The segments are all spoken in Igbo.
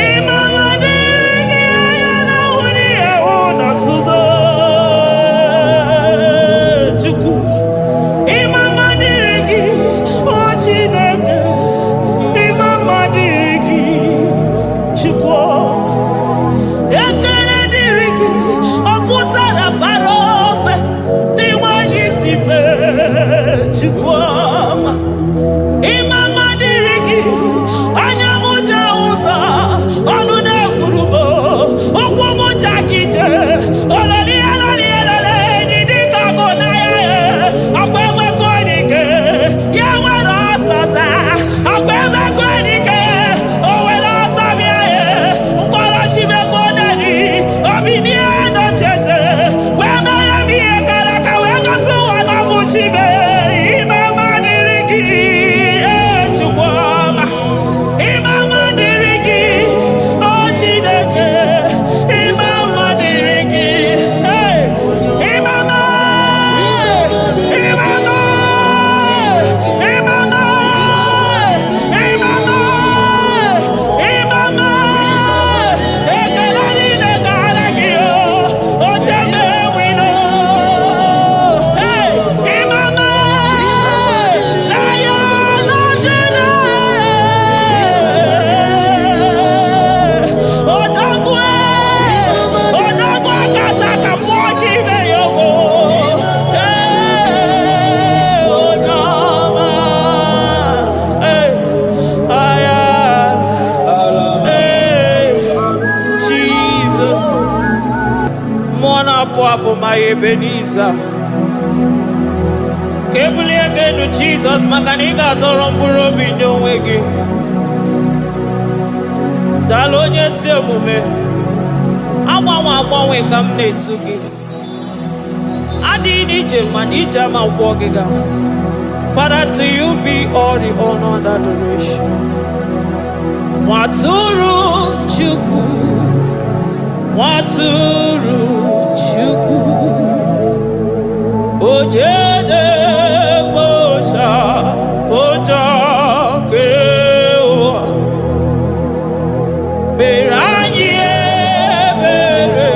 Ịma mma dịrị gị, anya na-ahụ n'ihe hụ na nzuzo. Chukwu, ịma mma dịrị gị, o Chineke. Ịma mma dịrị gị, Chukwu. Ekele dịrị gị, ọ pụtara bara ofe dị nwanyị si mee, Chukwu ọma. Ịma mma dịrị gị, anya m ji ụzọ, ọnụ na-ekwuru m, ụkwụ m ji aga ije. Oleli eleli elele enyi dịka ọgụ n'agha ya, ọkwa enwekọ n'ike ya nwere ọsọsa, ọkwa emekọ n'ike o nwere ọsọ bịa ya mkpọrọchimego neri obinie n'ocheze wee mere m ihe kara aka wee gosi ụwa na ọ bụ Chibe. Ime mma dịrị gị, e Chukwu ọma. Ịma mma dịrị gị, o Chineke. Ịma mma dịrị gị. Hey! Ịma mma, ịma mma, ịma mma, ịma mma, ịma mma. Ekele niile gara gị, o ojeme wino. Hey! Ịma mma, Lion of Judah. Odogwu, odogwu akata ka mmụọ gị ime ya ogo. Ee, onye ọma. Ee, aya. Ee, Jesus. Mmụọ na-apụ apụ ma ya Ebenezer. Ka ebulie gị elu, Jizọs, maka na ị ga-atọrọ mkpụrụ obi nye onwe gị. Daalụ, onye ezi omume. Agbanwe agbanwe ka m na-etu gị. Adịghị n'ije mana ije ama gwụọ gị ga. Father, to you be all the honor and adoration. Nwatụrụ Chukwu, Nwatụrụ Chukwu, onye na-ekpochapụ njọ nke ụwa, mere anyị ebere,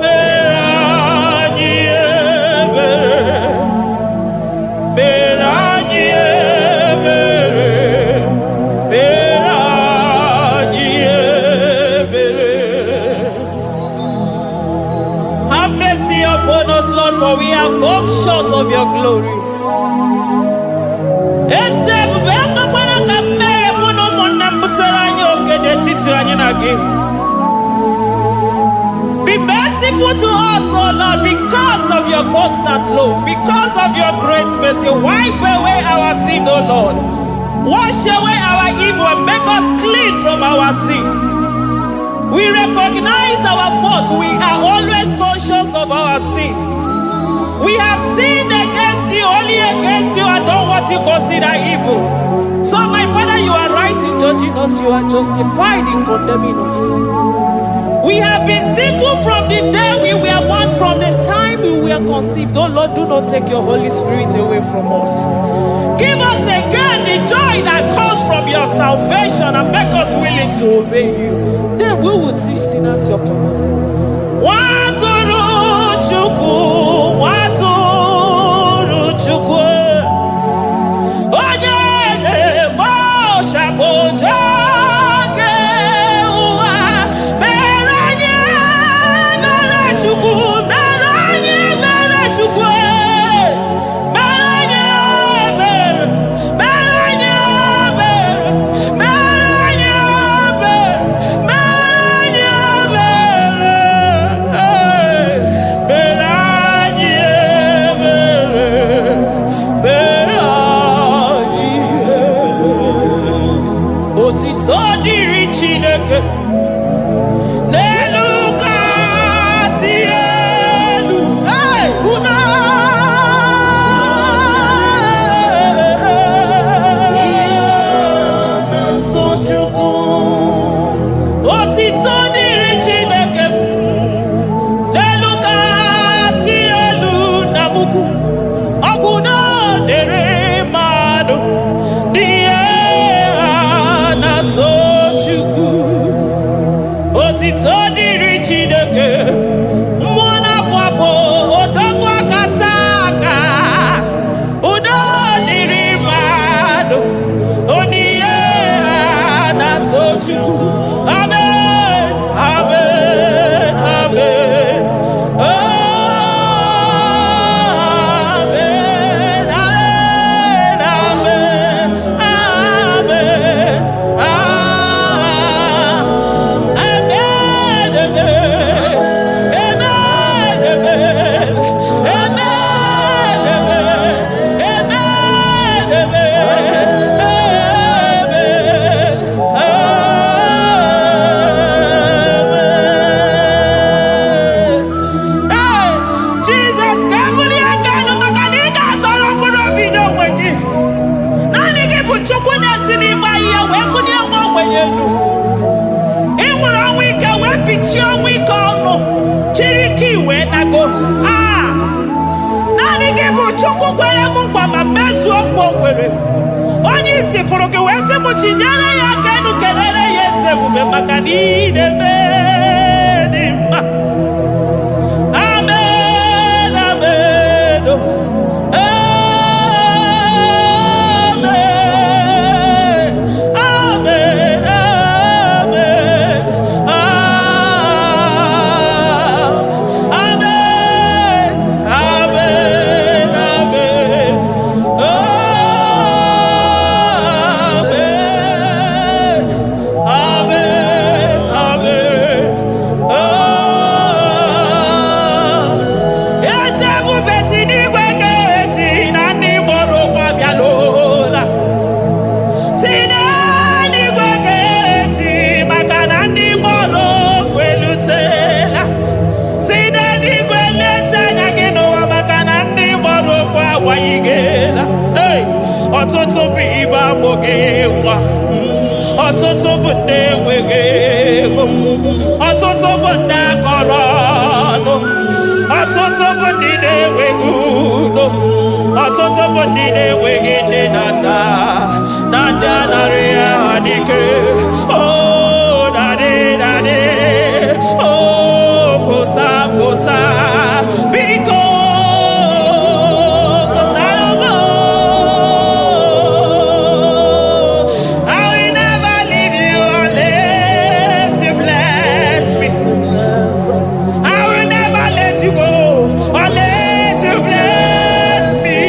mere anyị ebere, mere anyị ebere, mere anyị ebere. Have mercy upon us, Lord, for we have come short of your glory. Eze ebube, ekwekwara ka mmehie mụ na ụmụnne m butere anyị oke n'etiti anyị na gị. Be merciful to us, O Lord, because of your constant love, because of your great mercy. Wipe away our sin, O Lord. Wash away our evil and make us clean from our sin. We recognize our fault. We are always conscious of our sin. We have sinned against you, only against you, and done what you consider evil. So, my Father, you are right in judging us, you are justified in condemning us. We have been sinful from the day we were born, from the time we were conceived. Oh Lord, do not take your Holy Spirit away from us. Give us again the joy that comes from your salvation and make us willing to obey you. Then we will teach sinners your command. Nwatụrụ Chukwu, Nwatụrụ Chukwu, onye na-ekpochapụ njọ nke ụwa, mere anyị mere, Chukwu, mere anyị mere, Chukwu, mere anyị mere, mere anyị mere, mere anyị mere, mere anyị mere, mere anyị mere, mere anyị ebere. Otito dịrị Chineke n'elu kasị elu. Hey, unu Nsọ Chukwu. Otito dịrị Chineke n'elu kasị elu na mukwu ọkwụdo dịrị mmadụ dị ihe ha na-so. Chukwu. Amen, amen, amen. Amen, amen, amen, amen, ah, amen, amen, amen, amen, amen, amen, amen, amen, amen. Ee, Jizọs, ka ebulie aka elu maka na ị ga-atọrọ mkpụrụ obi n'onwe gị. Naanị gị bụ Chukwu na-esi n'ịgba ihe wee kụnye nwa ogbenye elu. Ị nwere ọnwụ ike wee pichie ọnwụ ike ọnụ, chiri ike wee nago. Aa, naanị gị bụ Chukwu kwere m nkwa ma mezuo nkwa o kwere. Onye isi fụrụ gị wee sị m chinyere ya aka elu, kelere ya eze ebube maka na ị na-eme dị mma. Amen, amen, oh. Amen, amen, amen, ah, amen, amen, amen, amen, amen, amen, ah. Eze ebube si n'igwe ga-eti na ndị gbọrọ ụkwụ abịalụla. Si n'eluigwe ga-eti maka na ndị gbọrọ okwu elutela. Si n'eluigwe leta anya gị n'ụwa maka na ndị gbọrọ okwu agwaghịgela. Hey! Ọtụtụ bụ ibe amụghị nwa. Ọtụtụ bụ ndị enweghị ego. Ọtụtụ bụ ndị akọrọ ọnụ. Ọtụtụ bụ ndị na-enweghị udo. Ọtụtụ bụ ndị na-enweghị nne na nna na ndị anarị ha n'ike. Oh, daddy, daddy. Oh, kosa, kosa. Biko, kosara m. I will never leave you unless you bless me. I will never let you go unless you bless me.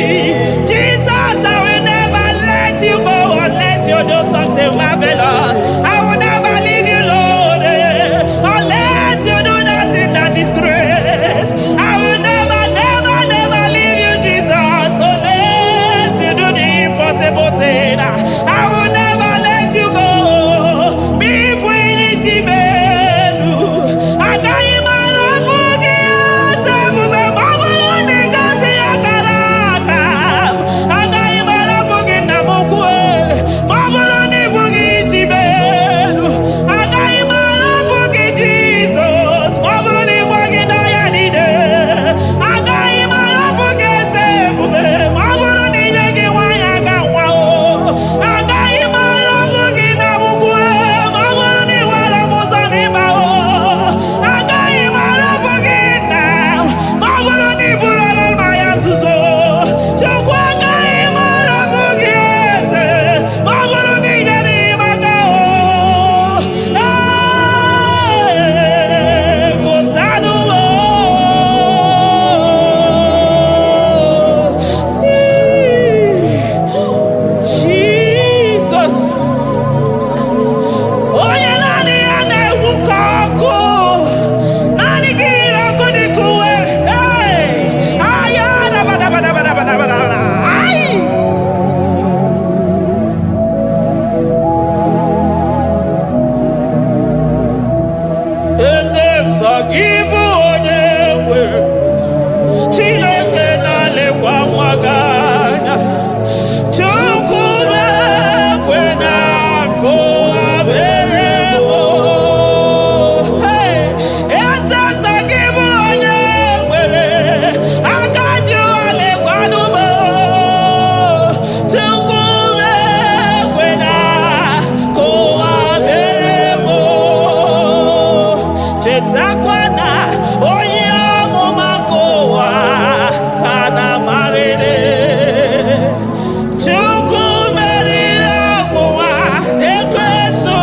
Jesus, I will never let you go unless you do something marvelous. I will never leave you, Lord, unless you do that thing that is great. I will never, never, never leave you, Jesus, unless you do the impossible thing. I will never let you go. Be elu agaghị m arapụ gị, eze ebube, ma ọ bụrụ na ị gosi akara aka m. Agaghị m arapụ gị, nna m ukwu, ma ọ bụrụ na ị bụghị isi m elu. Agaghị m arapụ gị, Jizọs, ma ọ bụrụ na ị gwaghị n'ọya niile. Agaghị m arapụ gị, eze ebube, ma ọ bụrụ na inye gị nwaanyị aga nwa o. Agaghị m arapụ gị na ukwu, ma ọ bụrụ na ị were m ụzọ n'ịba o. Agaghị m arapụ gị, nna, ma ọ bụrụ na ị bụrụ mmanya nzuzo. Chukwu, agaghị m arapụ gị, eze, ma ọ bụrụ na ị nyere m aka o. Ee, kosanụ o. Jesus, onye naanị ya na-egwu ka ọkụ, naanị gị yiri ọkụ dịka uwe. Hey! Aya, dabadabadabadabadabada. Ai! Eze m, sọ gị bụ onye nwere Chineke na-alekwa nwa gị anya. Chukwu na-ekwe na akụ abere m. Hey! Eze, sọ gị bụ onye nwere aka ji ụwa lekwanụ m. Chukwu na-ekwe na akụ abere m. Chetakwa na onye amụma nke ụwa ka na marịrị. Chukwu meriri ọgwụnwa na-ekweso.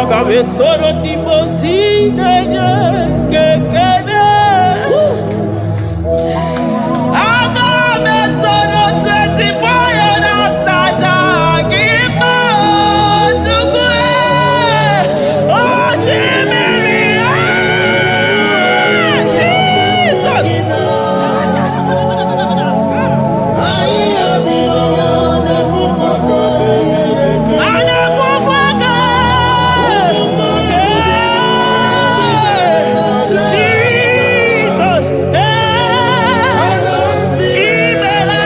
Aga m esoro ndị mmụọ ozi na-enye gị ekele. Aga m esoro 24 elders na-aja gị mma, Chukwu. Osimiri, ah, Jesus! Ahịhịa dị n'ọhịa na-efufe aka na-enye ya ekele. A na-efufe aka. Jesus! Imela,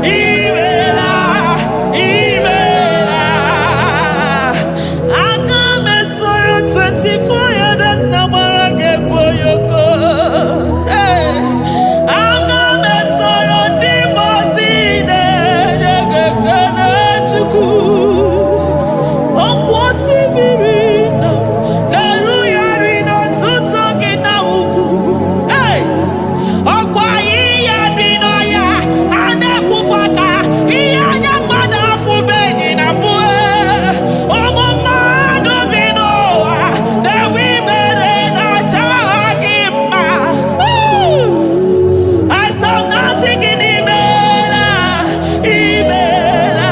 imela, imela. Aga m esoro 24 elders na gbara gị egwu oyoko. Aga m esoro ndị mmụọ ozi na-enye gị ekele, Chukwu. Ọkwa osimiri na na-erugharị n'ọtụtụ gị na ugwu. Hey! Ọkwa ahịhịa dị n'ọhịa a na-efufe aka, ihe anya mmadụ afụbeghị na mbụ. Ụmụ mmadụ bi n'ụwa na-enwe ibere na-aja gị mma. Asọ m na-asị gị n'imela, imela,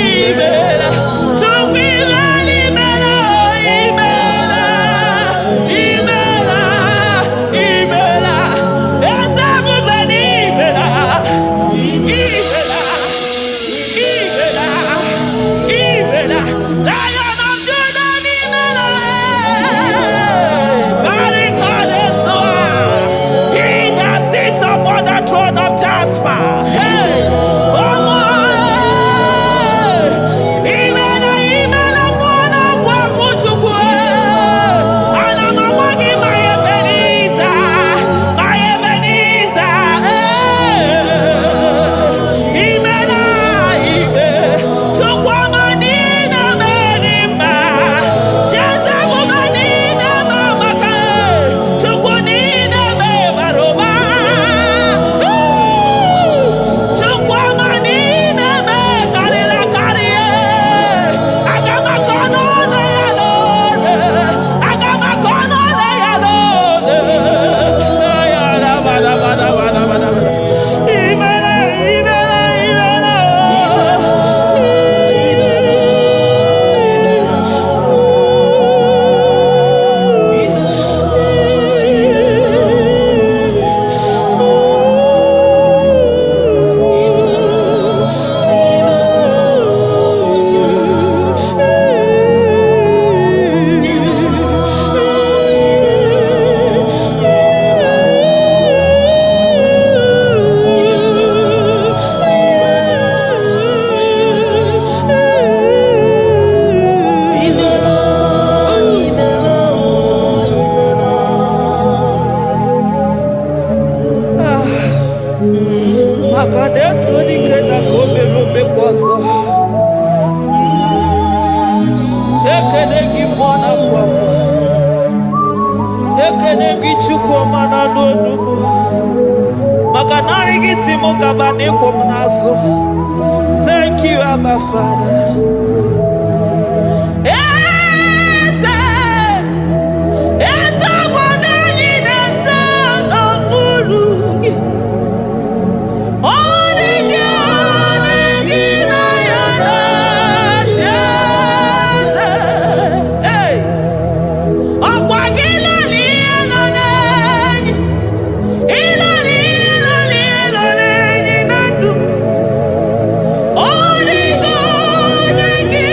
imela. Chukwu, imela, imela, imela, imela, imela. Eze ebube, n'imela, imela, imela, imela. Lion of Judah, n'imela. Barikade-soa. He that sits upon the throne of Jasper. Hey, Omo, imela, imela, mmụọ na-abụ abụ Chukwu. Ana m agwa gị, ma Ebenezer, ma Ebenezer, imela, ime, Chukwu ọma niile mere mma. Jeze ebube niile ma maka Chukwu niile bara ụba. Chukwu ọma niile karịrị akarị. Aga m akọ n'ụlọ ya n'ole. Aga m akọ n'ụlọ ya n'ole. Imela, imela, imela. Imela, imela, imela. Maka na etu dike na ka o mere omekwa ọzọ. Ekene gị, mmụọ na-apụ apụ. Ekene gị, Chukwu ọma na-anụ onugbu, maka narị gị si m kaba na ịkwụ m n'azụ. Thank you, Abba Father. Eze, eze obodo anyị na-eze n'okpuru gị. Ọ dị gị, ọ dị gị na ya na-achị eze. Hey! Ọkwa gị lọrọ ihe lọrọ enyi, ịlọrọ ihe lọrọ ihe lọrọ enyi na ndụ. Ọ dị gị, ọ dị gị.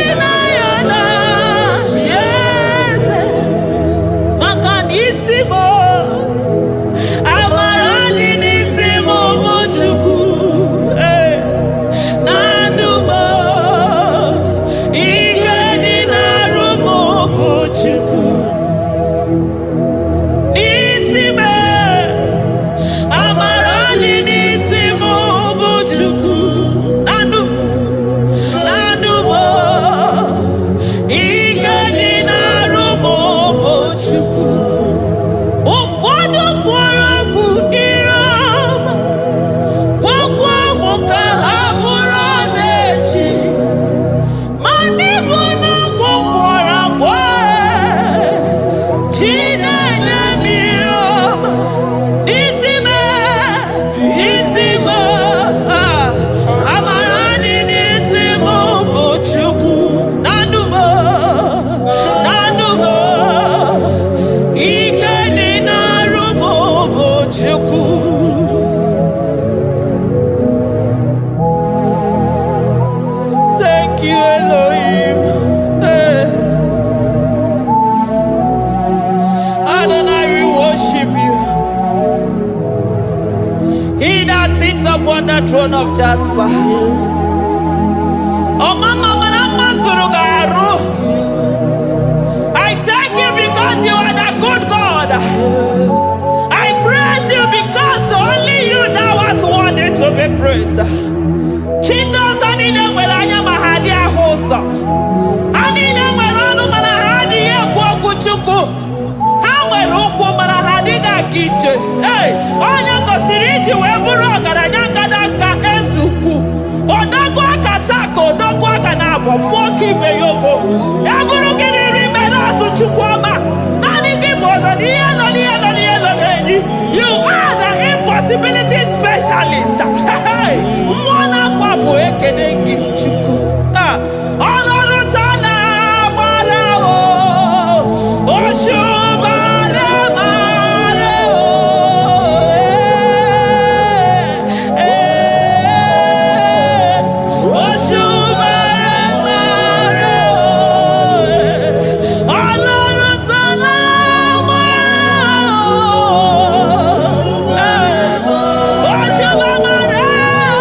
throne of Jasper. Ọmama mara mma zuru gị arụ. I thank you because you are the good God. I praise you because only you thou art worthy to be praised. Chi ndị ọzọ niile nwere anya ma ha adịghị ahụ ụzọ. Ha niile nwere ọnụ mana ha adịghị ekwu okwu Chukwu. Ha nwere ụkwụ mana ha adịghị aga ije. Ee, onye gosiri iji wee bụrụ ọgaranya ngada eze ukwu. Odogwu aka taa ka odogwu aka na-abụ mmụọ ka ibe ya ogo. Ya bụrụ gị n'iri mere azụ, Chukwu ọma. Naanị gị bụ ọnọ n'ihe nọ n'ihe nọ n'ihe nọ n'enyi. You are the impossibility specialist. Hey, mmụọ na-apụ apụ, ekene gị, Chukwu. Ah, ọlọ́run tó lágbára o, òṣùbàrẹ̀ màrẹ̀ o. Eh, òṣùbàrẹ̀ màrẹ̀ o. Ọlọ́run tó lágbára o. Òṣùbàrẹ̀ o.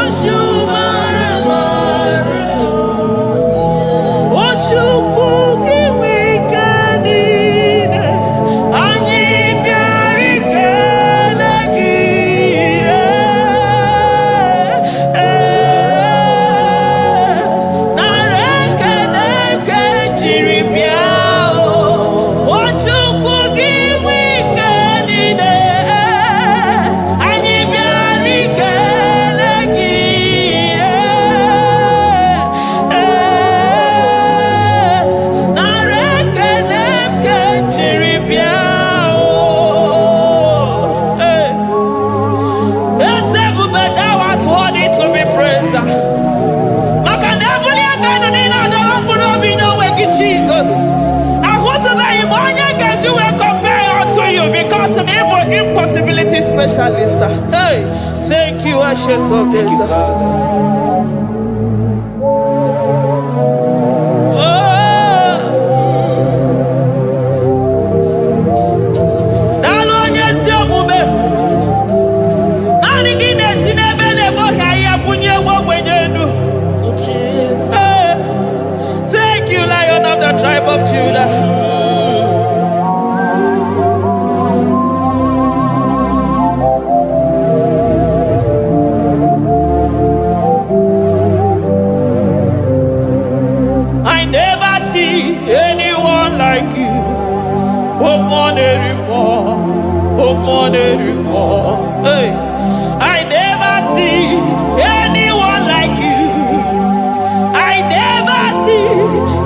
Òṣùbàrẹ̀ màrẹ̀ o. Chukwu gị nwe ike niile, anyị bịara ikele gị. Ee, nara ekele nke jiri bịa o. O Chukwu gị nwe ike niile, anyị bịara ikele gị. Ee, nara ekele nke jiri bịa o. Ee. Eze ebube, thou art worthy to be praised. Maka na ebuli aka elu niile adọrọ mkpụrụ obi n'onwe gị, Jizọs. Ahụtụbeghị m onye ga-eji wee compare unto you because na ịbụ impossibility specialist. Hey, thank you, Ancient of Thank Days. you, Father. Oh, daalụ onye ezi omume. Naanị gị na-esi n'ebe na-egoghị ahịhịa bunye nwa ogbenye elu. Jesus. Hey, thank you, Lion of the tribe of Judah. I never see anyone like you. Oh, more, oh, more, hey. I never see anyone like you. I never see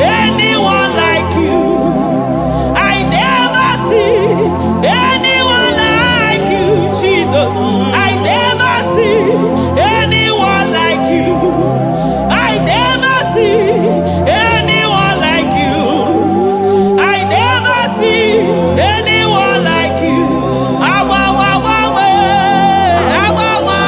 anyone like you. I never see anyone like you, Jesus. I never see anyone like you. I never see anyone like you. I never see anyone like you. Awa, wa, wa, we. Awa, wa,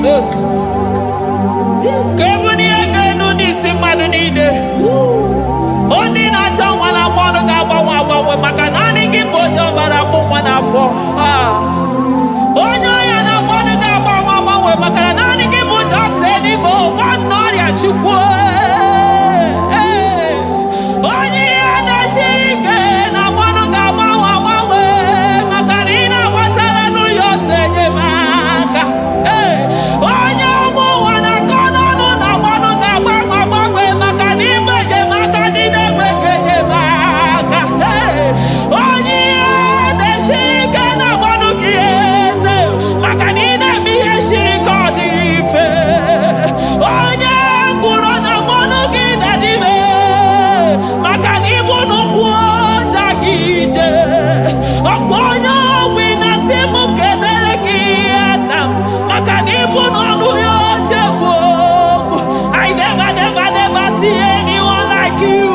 Jizọs, ka ebulie gị elu n'isi mmadụ niile. Ndị na-achọ nwa na-agba ọnụ ga-agbanwe agbanwe, maka naanị gị bụ oje ọbara akpụ nwa n'afọ. Ah. Onye ọrịa na-agba ọnụ ga-agbanwe agbanwe, maka na naanị gị bụ dọkịta eluigwe, nwanne ọrịa Chukwu. Ee. Onye ihe na-esiri ike na-agba ọnụ ga-agbanwe agbanwe, maka na ị na-agbatara n'ụlọ ọsọ enyemaka. Ee. Onye ụmụ ụwa na-akọ n'ọnụ na-agba ọnụ ga-agbanwe agbanwe, maka na ịbụ enyemaka ndị na-enweghị enyemaka. Ee. Onye ihe na-esiri ike na-agba ọnụ gị eze, maka na ị na-eme ihe siri ka ọ dị mfe. Onye ngwụrọ na-agba ọnụ gị na-adịme, maka na ịbụ n'ụkwụ ọja gị ije. Ọkwa onye ogbi na-asị m kedere gị nna m, maka na ịbụ n'ọnụ ya oche ekwu okwu. I never, never, never see anyone like you.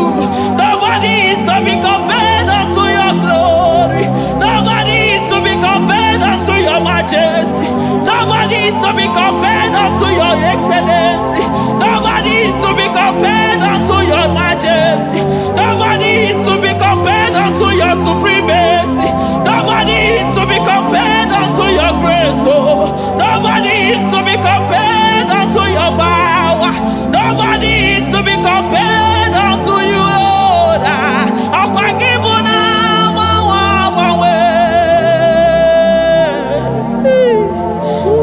Nobody is to be compared unto your glory. Nobody is to be compared unto your majesty. Nobody is to be compared unto your excellency. Nobody is to be compared unto your majesty. Nobody is to be compared unto your supremacy. Nobody is to be compared unto your grace. Oh, nobody is to be compared unto your power. Nobody is to be compared unto you, Lord. Ọkwa gị bụ na agbanwe agbanwe.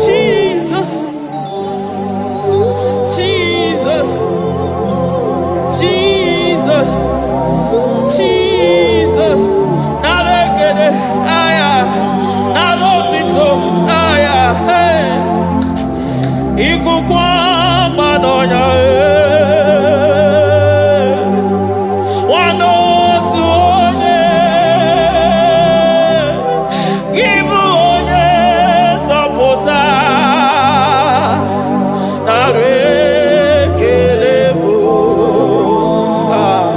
Jesus, Jesus, Jesus, Jesus. Nara ekele, aya, nara otito, aya, hey. Ikuku ọma n'ọnya, eh. Nwanne otu onye, gị bụ onye nzọpụta. Nara ekele bụ, ah.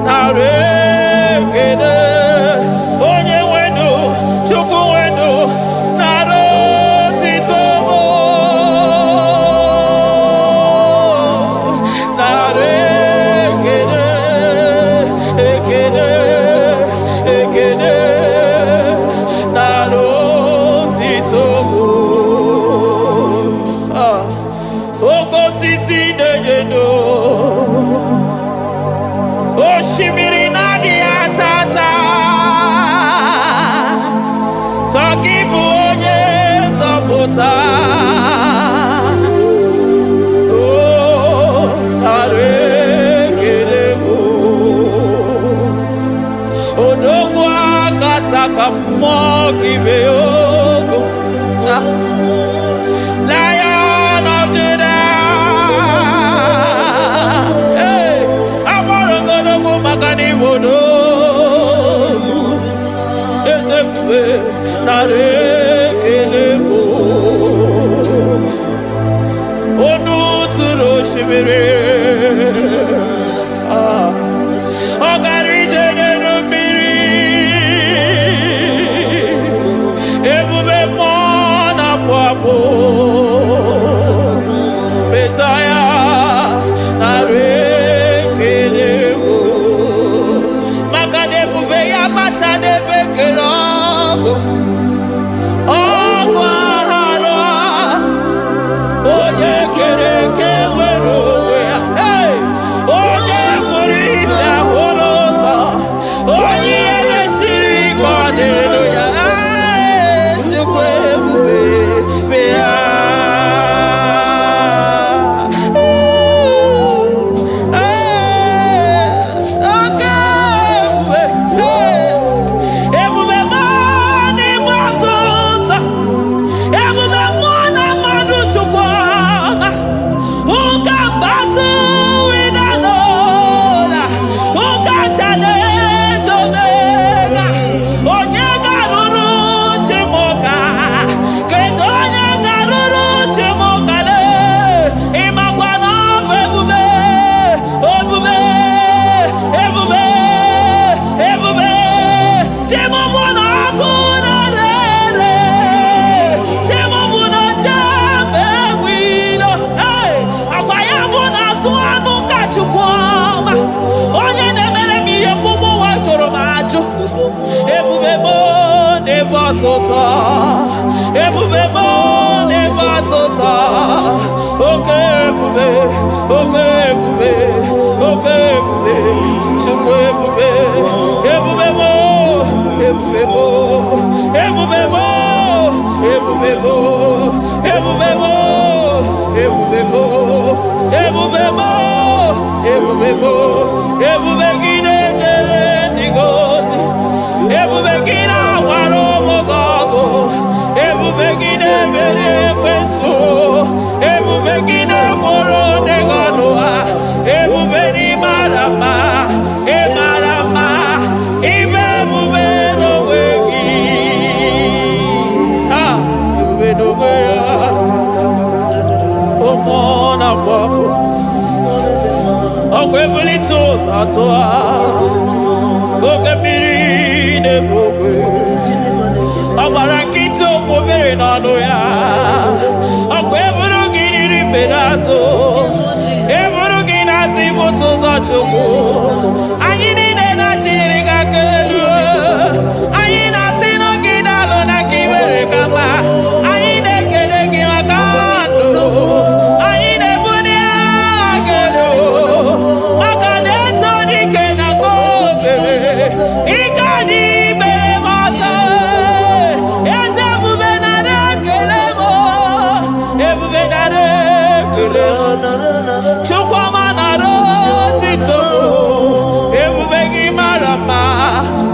Nara ekele, onye nwenu, Chukwu nwenu, nara otito bụ. Nara ekele, ekele, ekele, nara otito bụ. Ah. Oke osisi na-enye ndo, osimiri na-adịghị ata ata, sọ gị bụ onye nzọpụta. O, nara ekele bụ odogwu akata ka mmụọ gị mee ogo. Ah. Lion of Judah. Hey, agbọrọ godogwu maka na iwu odogwu. Eze ebube, nara ekele bụ. Onu tụrụ osimiri. Ah. Ọ gara ije n'elu mmiri. Ebube mmụọ na-afụ afụ. Mesaya, nara ekele bụ. Maka na ebube ya bata n'ebe kere ọgụ. Ọgụ aharụ onye kere eke nwere onwe ya. ọtụtụ, ebube m na-enwe ọtụtụ. Oke ebube, oke ebube, oke ebube, Chukwu ebube, ebube m, ebube m, ebube m, ebube m, ebube m, ebube m, ebube m, ebube m, ebube gị na-ejere ndị gị ozi, ebube gị na-agbara ụmụ gị ọgụ, ebube gị na-emeri ekwensu, ebube gị na-egboro ndị gị ọnụ ha, ebube n'ịmara mma, ịmara mma, ibe ebube n'onwe gị. Ah, ebube n'onwe ya, ụmụ na-afọ afọ, ọkwa ebulite ụzọ atụ ha, oke mmiri na-ebu ogwe, ọ gbara nkịtị okwu mmiri n'ọnụ ya, ọkwa eburu gị n'iri mgbede azụ, eburu gị n'azụ ibute ụzọ Chukwu. Anyị niile na-achịnyere gị aka elu, anyị na-asị na gị daalụ na ka i mere ka mma, anyị na-ekele gị maka ndụ, anyị na-ebuli aha gị elu maka na eto dike na ka o mere ike dị mere m ọzọ. Eze ebube, nara ekele m, ebube, nara ekele m, Chukwuma, nara otito m. Ebube gị mara mma,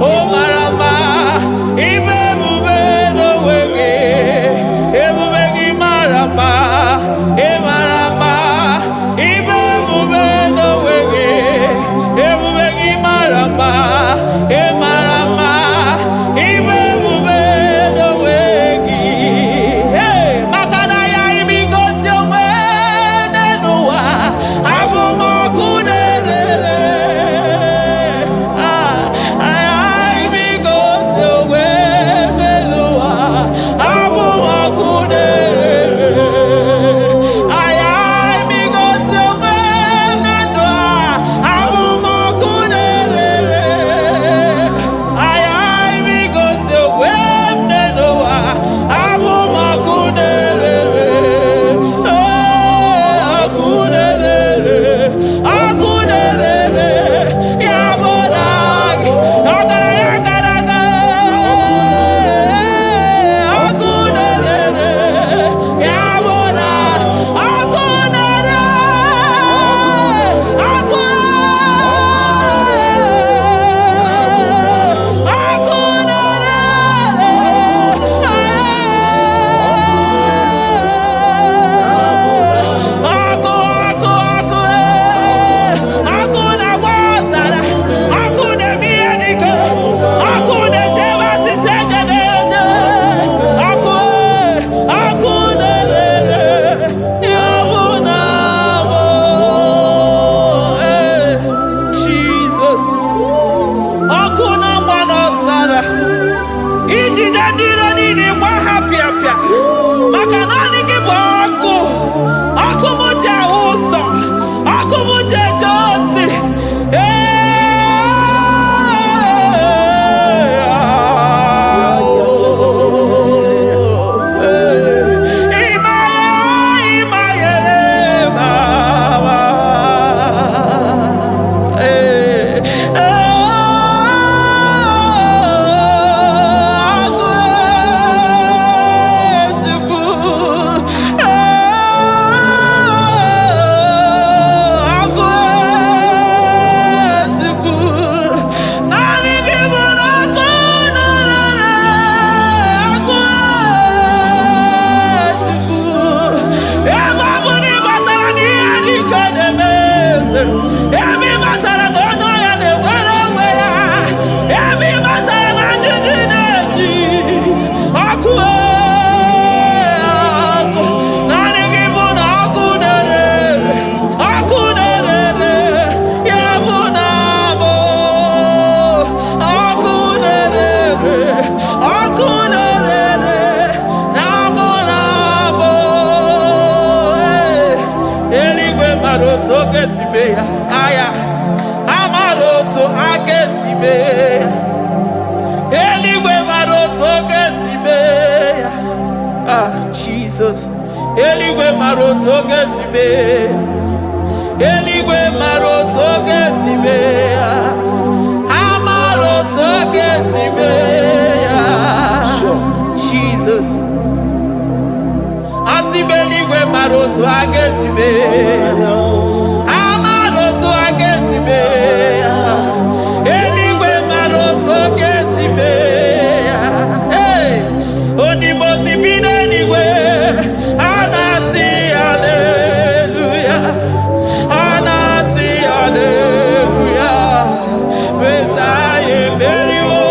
o mara mma, ibe ebube n'onwe gị, ebube gị mara mma, ị mara mma, ibe ebube n'onwe gị, ebube gị mara mma, ị mara mma, ibe ebube n'onwe gị. Hey, maka na ya imi gosi onwe n'ụwa, abụ m ọkụ na-erere. Ah, imi gosi onwe n'ụwa, abụ m ọkụ na-erere. Aya imi gosi onwe na ndụ a, abụ m ọkụ na-erere. Aya imi gosi onwe m n'ụwa, abụ m ọkụ na-erere. Ee, ọkụ na-erere, ọkụ na-erere, ya bụ na gị ọgaranya gara aga. Ọkụ na-erere, ya bụ na ọkụ na-ere, ọkụ, ọkụ na-ere. Ọkụ, ọkụ, ọkụ, ọkụ na-agba ọzara, ọkụ na-eme ihe dike, ọkụ na-echebe asịsị eje na-eje, ọkụ, ọkụ na-ere, ya bụ na mụ. Jizọs, ọkụ na-agba n'ọzara, ijide ndị iro niile gba ha pịapịa, maka naanị gị bụ ọkụ, ọkụ m ji ahụ ụzọ, ọkụ m ji eje ozi. Ee, ịmaya, ịmayere mama. Ee, ọkụ Chukwu, ọkụ Chukwu, naanị gị bụ ọkụ na-ere, ọkụ Chukwu. Ebe ọ bụ na ị batara n'ihe dị ike na-eme eze, ebe ị batara na onye ọya na-enwere onwe ya, ebe ị batara na njiji na-eji ọkụ, ọkụ, naanị gị bụ na ọkụ na-ere, ọkụ na-ere, ya bụ na bụ ọkụ na-ere, ọkụ na-ere, na bụ na bụ. Eluigwe mara otu oge si mee ya, aya amara otu ha ga-esi mee ya. Eluigwe mara otu oge si Jizọs, eluigwe mara otu oge si mee ya. Eluigwe mara otu oge si mee ya. Ha mara otu oge si mee ya. Jizọs, asị m eluigwe mara otu a ga-esi mee ya. Ha mara otu a ga-esi mee ya. Eluigwe mara otu ọ ga-esi mee ya. Hey! Onimosi bi n'eluigwe, a na-asị haleluya, a na-asị haleluya. Mesaya emeriwo,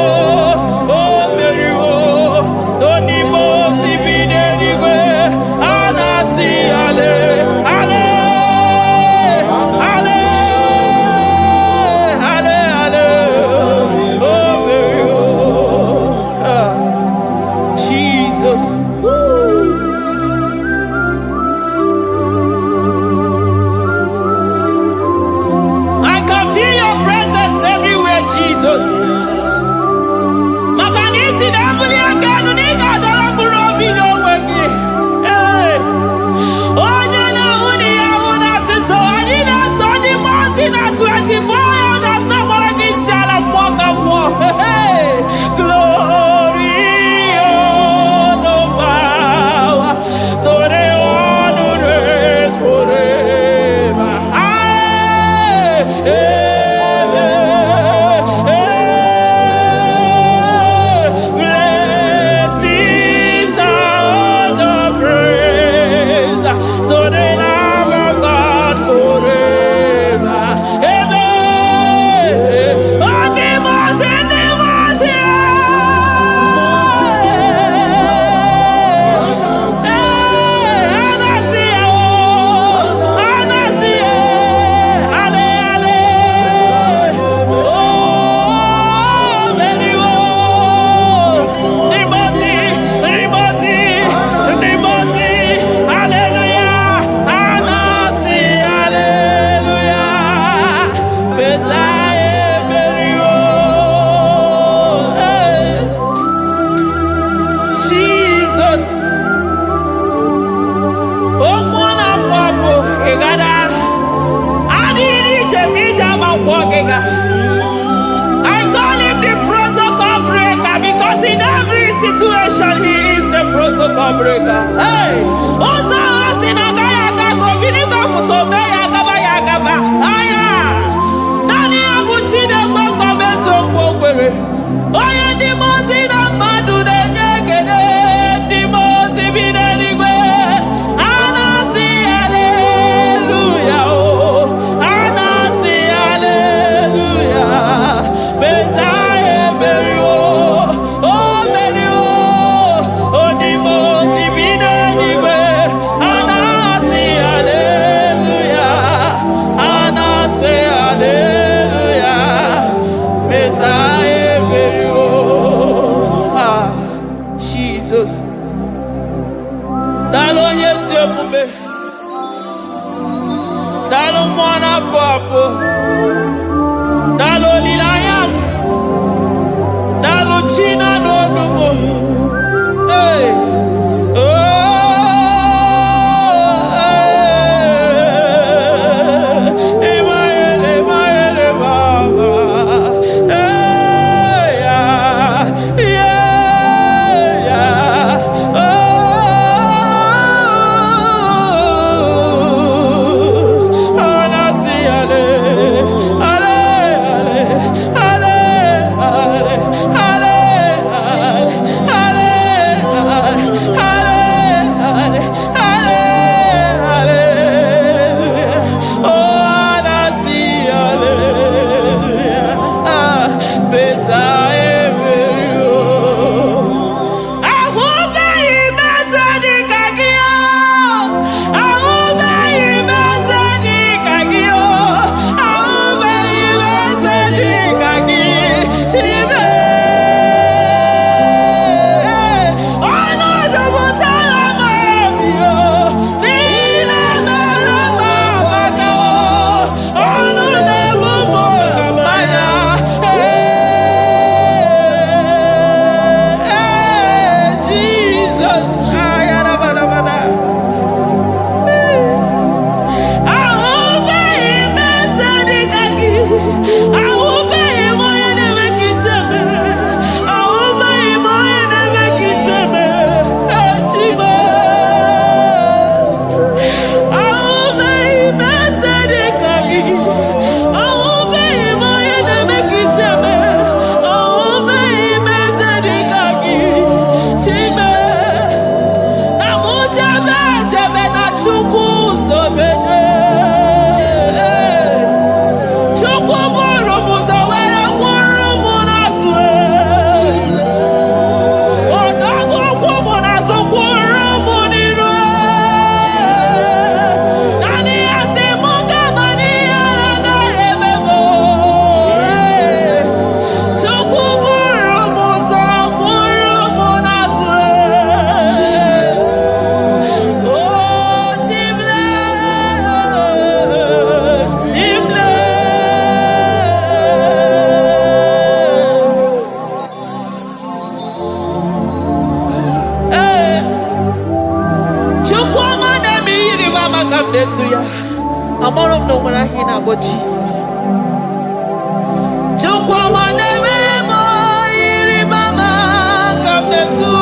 o meriwo. Onimosi bi n'eluigwe, a na-asị hale, hale, hale, hale, hale, o meriwo. Ah, Jesus. Woo. I can feel your presence everywhere, Jesus. Maka na isi na-ebuli aka elu na ị ga-adọrọ mkpụrụ obi n'onwe gị. Ee. Onye na-ahụ na ya ahụ na asịsọ, anyị na-eso ndị mmụọ ozi na 24 elders na-agbara gị isi ala mmụọ ka mmụọ. Hey! Glory, honor, power to the one who reigns forever. Amen. Amen. Blessings and honor, praise to the Lamb of God forever. Amen. Ndị mmụọ ozi, ndị mmụọ ozi, ee, a na-asị ya o, a na-asị ya, ale, ale, o meriwo. Ndị mmụọ ozi, ndị mmụọ ozi, ndị mmụọ ozi, haleluya, a na-asị haleluya, Mesaya emeriwo. Hey. Jesus, okwu na-apụ apụ, ị gada adịghị ije ma ije ama nkwọ gị ga. I call him the protocol breaker because in every situation he is the protocol breaker. Hey, ụzọ ahụ si na agaghị aga ka obinigo pụta ome ya agaba ya agaba. Aya! Naanị ya bụ Chineke nkwa eziokwu o kwere. Onye ndị mmụọ ozi na mmadụ na-enye ekele, ndị mmụọ ozi bi n'eluigwe. A na-asị haleluya o, a na-asị haleluya. Mesaya emeriwo, o meriwo. Ndị mmụọ ozi bi n'eluigwe. A na-asị haleluya, a na-asị haleluya. Mesaya emeriwo. Ah, Jesus. Daalụ onye ezi omume. Daalụ mmụọ na-apụ apụ. Daalụ olileanya m. Daalụ chi na-anụ olu m. Hey. Oh, hey. Emmanuel, Emmanuel, Mama. Hey, yeah. Oh, anasi, ale, ale, ale. na-etu ya. Amara m na o nwere aha ị na-akpọ Jizọs. Chukwuma na-eme m, ịrịba ama ka m na-etu.